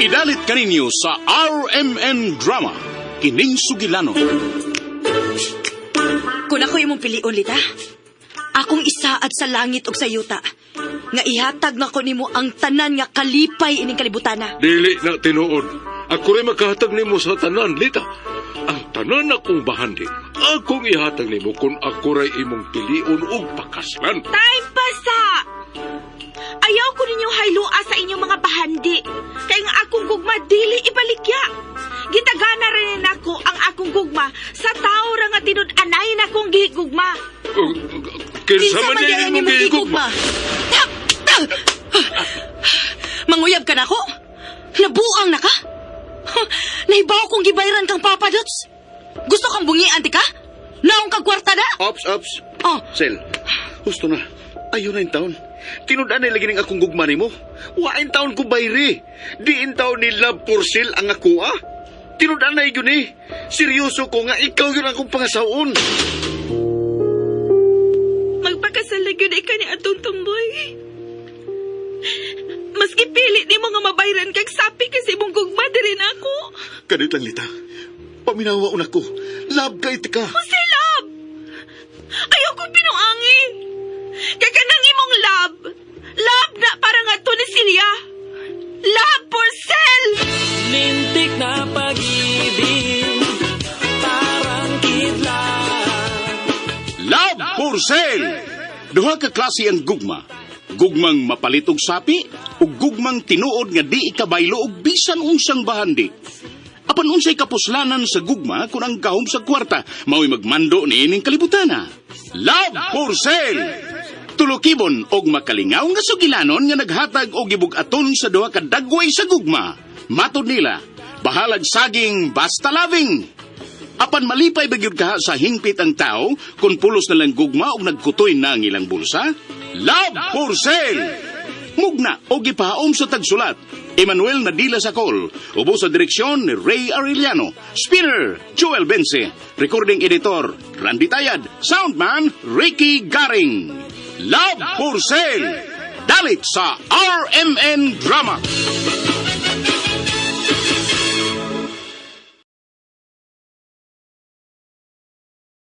Idalit kaninyo sa RMN Drama, Kining Sugilanon. Kung ako imong pilion, Lita, akong isaad sa langit ug sa yuta, nga ihatag nako nimo ang tanan nga kalipay ining kalibutana. Dili na tinuod. Ako rin makahatag nimo sa tanan, Lita. Ang tanan akong bahandi, akong ihatag nimo kung ako ray imong pilion ug pakaslan. Time pasa! Ayaw ko ninyong haylua sa inyong mga bahandi. Kay nga akong gugma dili ibaligya. Gitagana rin nako ang akong gugma sa tao ra nga tinud-anay na kong gigugma. Kinsa man diay imong gigugma? Manguyab ka nako? Nabuang na ka? Huh, nahibaw kong gibayran kang Papa Dots. Gusto kang bungian, ti ka? Naong kang kwarta na? Ops, ops. Oh. Sel, husto na. Ayaw na intawon. Tinud-anay lagi ning akong gugma nimo. Wa intawon ko bayri. Di intawon ni love for sale ang ako ah. Tinud-anay yun eh. Seryoso ko nga ikaw yun akong pangasaon. Magpakasal na gyud ka ni atong tumboy. Maski pili ni mga mabayran kag sapi kasi imong gugma diri na ako. Kanit lang, Lita. Paminawa una ko. Love ka iti ka. Jose, love! Ayaw ko pinuangi. Kay kanang imong love. Love na para nga to ni Celia. Love for sale! Lintik na pag-ibig, parang kidlat. Love for Sale! Duha ka klase ang gugma. Gugmang mapalit og sapi ug gugmang tinuod nga di ikabaylo og bisan unsang bahandi. Apan unsay kapuslanan sa gugma kung ang gahom sa kwarta mao'y magmando niining kalibutana? Love for Sale! Tulukibon og makalingaw nga sugilanon nga naghatag og gibug-aton sa duha ka dagway sa gugma. Matod nila, bahalag saging basta loving. Apan malipay ba gyud kaha sa hingpit ang tao kung pulos na lang gugma og nagkutoy na ang ilang bulsa? Love for Sale! Mugna og gipahaom sa tagsulat. Emmanuel Nadila Sakol. Ubo sa direksyon ni Ray Arellano. Spinner, Joel Bense. Recording editor, Randy Tayad. Soundman, Ricky Garing. Love for Sale! Dalit sa RMN Drama.